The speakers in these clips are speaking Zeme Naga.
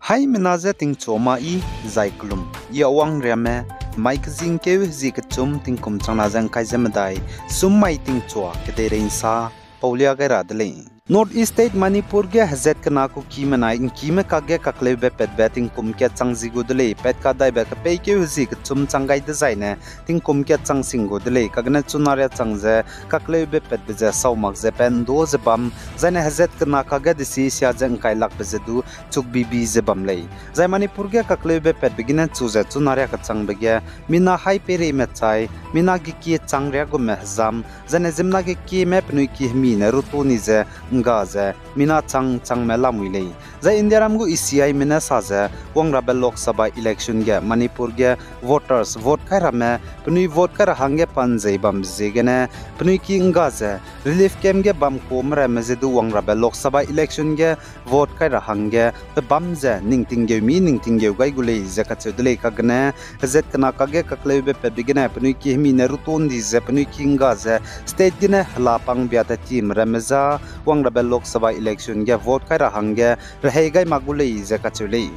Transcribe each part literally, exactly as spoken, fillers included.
Haimena je tingchua ma i, zai kelum, i a wang riame, mai kezingkeu hezie kechum tingkum changna ze ngkai ze medai, sum mai tingchua kedeirei nsa, paulia gai ra de lei. North East State Manipur ge hezat kena Kuki menai ngkime kakge kakleube patbe tingkum kat chang zi gu de lei, pat kadaibe kepeikeu hezie kechum chang gai dezaine, tingkum kat chang sing gu de lei, kagene chuna riâ chang ze, kakleube patbe ze sau mak ze pe ndu ze bam, zaine hezat kena kakge desi sia ze ngkai lakbe ze du, chukbibi ze bam lei. Zai Manipur ge kakleube patbe gene chu ze chuna riâ kechangbe ge, mina hai peireime chai, mina gekie chang riâ gume hezam, zaine ziemmena gekieme penui ki hemi ne rutu ni ze, ngga ze, mina chang changme lamui lei. Zai Indiaram gu E C Ime ne sa ze, wangrabe Lok Sabha election ge Manipur ge voters vote kai ramme, penui vote kai ra hangge pa nzei bambe ziegene, penui ki ngga ze, relief camp ge bam kuame ramme ze du wangrabe Lok Sabha election ge vote kai ra hangge, pe bam ze, ning tinggeu mi, ning tinggeu gai gu lei ze kacheu de lei kagene, hezat kena kakge kakleube patbe gene, penui ki hemi ne rutu ndi ze, penui ki ngga ze, state gene hela pangbia tat time ramme za, wangrabe Lok Sabha election ge vote kai ra hangge, rehei gai mak gu lei ze kacheu lei.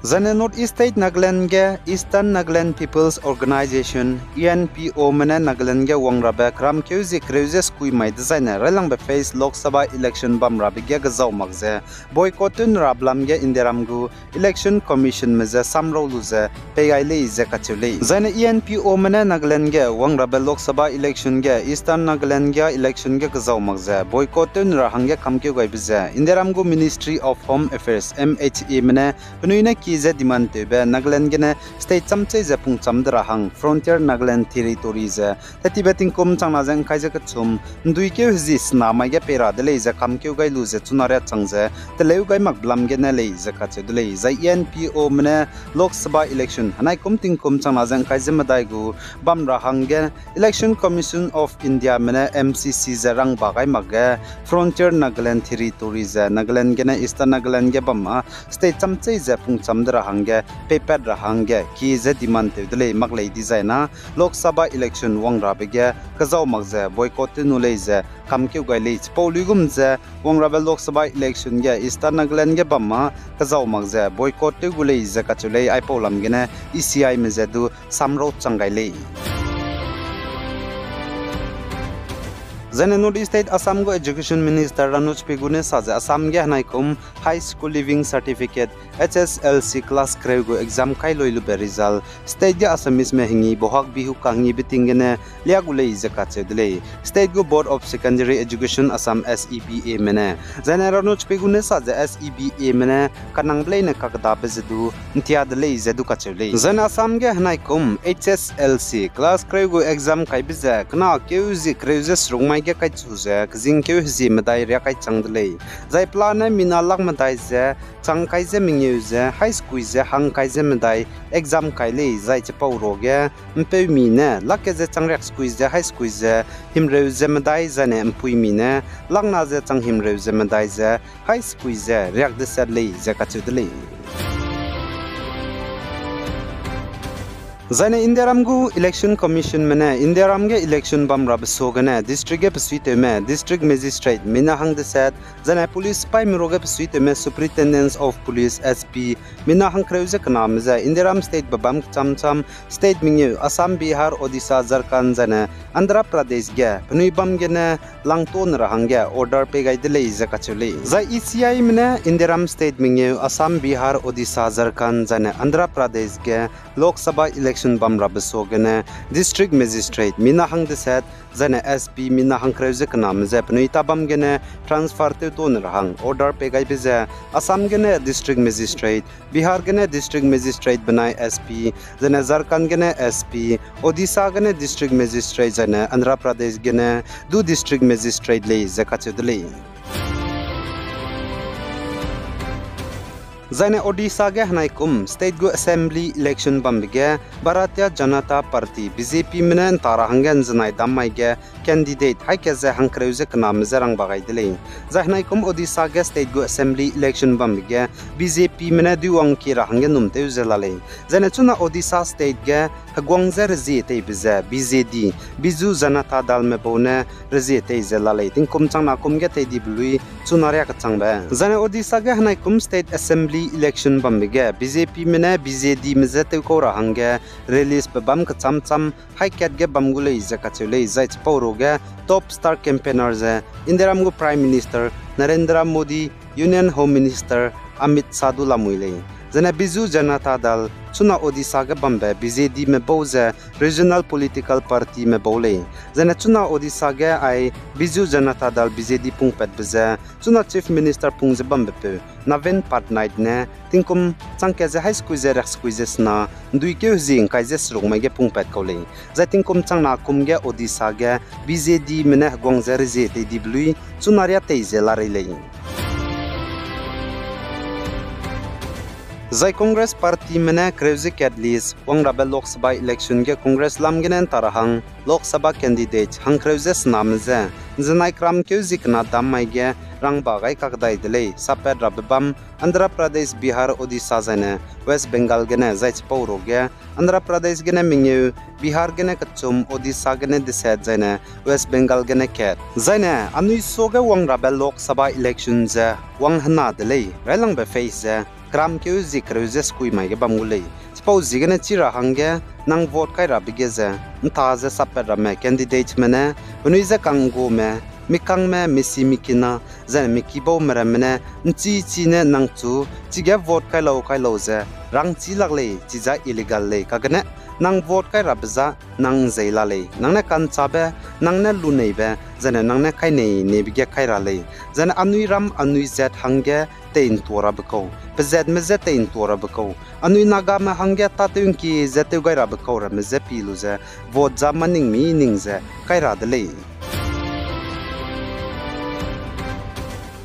Zaine North East State Nagaland ge Eastern Nagaland People's Organisation, E N P Ome ne Nagaland ge wangrabe keramkeu zie kereu ze sekui mai dezaine railangbe phase Lok Sabha election bamrabe ge kezau mak ze boycott tew nrabe lam ge Indiaram gu Election Commissionme ze samrau lu ze pei gai lei ze kacheu lei. Zaine E N P Ome ne Nagaland ge wangrabe Lok Sabha election ge Eastern Nagaland ge election ge kezau mak ze boycott tew nra hangge kamkeu gaibe ze Indiaram gu Ministry of Home Affairs, M H Ame ne penui ne ki ze demand tewbe Nagaland gene state chamchei ze pungcham de ra hang Frontier Nagaland Territory ze tetibe tingkum changna ze ngkai ze kechum, nduikeu hezie sena mai ge pei ra de lei ze kamkeu gai lu ze chuna riâ chang ze, teleu gai makbe lam gene lei ze kacheu de lei. Zai E N P Ome ne Lok Sabha election henaikum tingkum changna ze ngkai ze medai gu bam ra hangge, Election Commission of Indiame ne M C C ze rangba gai mak ge, Frontier Nagaland Territory ze Nagaland gene Eastern Nagaland ge bam a, state chamchei ze pungcham de ra hangge, peipat ra hangge, ki ze demand tew de lei mak lei dizai na, Lok Sabha election wangrabe ge kezau mak ze boycott tew nu lei ze kamkeu gai lei. Chipau luigum ze wangrabe Lok Sabha election ge Eastern Nagaland ge bam a kezau mak ze boycott tew gu lei ze kacheu lei. Aipau lam gene E C Ime ze du samrau chang gai lei. Zaine North East State Assam gu Education Minister Ranoj Pegu ne sa ze Assam ge henaikum High School Leaving Certificate, H S L C class kereu gu exam kai loi lube result state ge Assameseme hengi bohak bihu kahengibe ting gene lia gu lei ze kacheu de lei. State gu Board of Secondary Education Assam, S E B Ame ne. Zaine Ranoj Pegu ne sa ze S E B Ame ne kanangbe leine kakedabe ze du ntia de lei ze du kacheu lei. Zaine Assam ge henaikum H S L C class kereu gu exam kaibe ze kena keu zie kereu ze seruk mai ge kaichu ze kezingkeu hezie medai riâ kai chang de lei. Zai pelane mina lak medai ze chang kai ze mengeu ze hai sekui ze hang kai ze medai exam kai lei. Zai chipau ruage mpeumi ne lak ke ze chang riak sekui ze hai sekui ze himreu ze medai zaine mpuimi ne lakna ze chang himreu ze medai ze hai sekui ze riak deset lei ze kacheu de lei. Zaine Indiaram gu Election Commissionme ne Indiaram ge election bamrabe suagene district ge besuitewme District Magistrate mina hang deset, zaine police sipaime ruage besuitewme Superintendent of Police, S P, mina hangkereu ze kename ze Indiaram state bebâm kecham cham state mengeu Assam, Bihar, Odisha, Jharkhand zaine Andhra Pradesh ge penui bam gene langtone ra hangge order pei gai de lei ze kacheu lei. Zai E C Ime ne Indiaram state mengeu Assam, Bihar, Odisha, Jharkhand zaine Andhra Pradesh ge Lok Sabha election bamrabe suagene District Magistrate mina hang deset, zaine S P mina hangkereu ze kename ze penui tabam gene transfer tewtone ra hang order pei gaibe ze Assam gene District Magistrate, Bihar gene District Magistrate benai S P, zaine Jharkhand gene S P, Odisha gene District Magistrate zaine Andhra Pradesh gene du District Magistrate lei ze kacheu de lei. Zaine Odisha ge henaikum state gu assembly election bambe ge Bharatiya Janata Party, B J Pme ne nta ra hangge nzenai dam mai ge candidate haî ke ze hangkereu ze kename ze rangba gai de lei. Zai henaikum Odisha ge state gu assembly election bambe ge B J Pme ne duiwang kie ra hangge num tew ze la lei. Zaine chuna Odisha state ge heguang ze rezie teibe ze B J D, Biju Janata Dalme bau ne rezie tei ze la lei, tingkum changna kum ge tei dibe lui chuna riâ kechangbe. Zaine Odisha ge henaikum state assembly election bambe ge B J Pme ne B J Dme je tewkau ra hangge ralliesbe bam kechâm châm haî kat ge bam gu lei ze kacheu lei, zai chipau ruge top star campaigner ze Indiaram gu Prime Minister Narendra Modi, Union Home Minister Amit Shah du lamui lei. Zaine Biju Janata Dal chuna Odisha ge bambe B J Dme bau ze regional political partyme bau lei. Zaine chuna Odisha ge ai Biju Janata Dal B J D pungpatbe ze chuna Chief Minister pung ze bambepeu Naveen Patnaik ne tingkum chang kat ze haî sekui ze riak sekui ze sena, nduikeu hezi ngkai ze seruk mai ge pungpat kau lei. Zai tingkum changna kum ge Odisha ge B J Dme ne heguang ze rezie tei dibe lui chuna riâ tei ze la rei lei. Zai Congress partyme ne kereu ze kat list, wangrabe Lok Sabha election ge Congress lam gene nta ra hang Lok Sabha candidate hangkereu ze sename je, nzenai keramkeu zi kena dam mai ge rangba gai kakdai de lei, sappat rabe bam Andhra Pradesh, Bihar, Odisha zaine West Bengal gene, zai chipau ruge Andhra Pradesh gene mengeu, Bihar gene kechum, Odisha gene deset zaine West Bengal gene kat. Zaine anui suage wangrabe Lok Sabha election ze wang hena de lei, railangbe phase ze keramkeu zi kereu ze sekui mai ge bam gu lei. Chipau ziegene chi ra hangge nang vote kai rabe ge ze, nta ze sappat ramme candidateme ne penui je kanggume, mikangme, misi mikina, zaine mikibaume ramme ne nchi chi ne nang chu chige vote kai lau kai lau ze rangchi lak lei, chiza illegal lei, kagene nang vote kai rabe za nang nzei la lei, nang ne ka'nchâbe, nang ne luneibe, zaine nang ne kainei neibe ge kai ra lei. Zaine anui ram anui zat hangge tei ntua rabe kau, pezatme je tei ntua rabe kau, anui Nagame hangge tâtew ngkie ze tew gai rabe kau ramme je pi lu ze vote za maning mi ning ze kai ra de lei.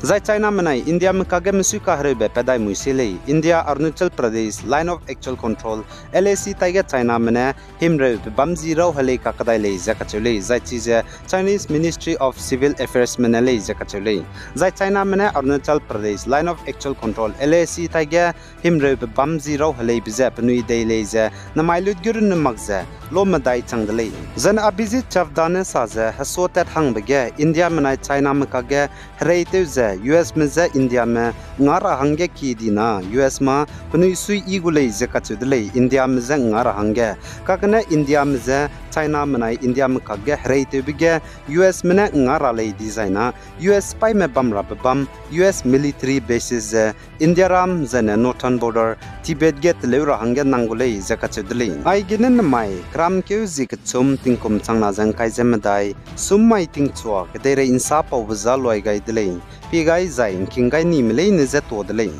Zai Chiname nai Indiame kage mesui kahereube padai mui se lei. India Arunachal Pradesh Line of Actual Control, L A C taige Chiname ne himreu pe bam ji rau helei kakdai lei ze kacheu lei, zai chize Chinese Ministry of Civil Affairsme ne lei ze kacheu lei. Zai Chiname ne Arunachal Pradesh Line of Actual Control, L A C taige himreu pe bam ji rau heleibe ze penui dei lei ze namai lut ge runne mak ze lo medai chang de lei. Zaine Abhijit Chavda ne sa ze hesuatat hangbe ge Indiame nai Chiname kage hereitew ze U Sme je Indiame nga ra hangge ki dina U S ma penui sui yi gu lei ze kacheu de lei, Indiame je nga ra hangge. Kagene Indiame je Chiname nai Indiame kakge hereitewbe ge U Sme ne nga ra lei dizai na U S sipaîme bam rabe bam U S military bases ze Indiaram zaine Northern Border Tibet ge teleu ra hangge nang gu lei ze kacheu de lei. Aigene namai keramkeu zi kechum tingkum changna ze ngkai ze medai, sum mai tingchua kedeirei nsa paube za luai gai de lei. Pie gai zai ngking gai nime leine je tuâ de lei.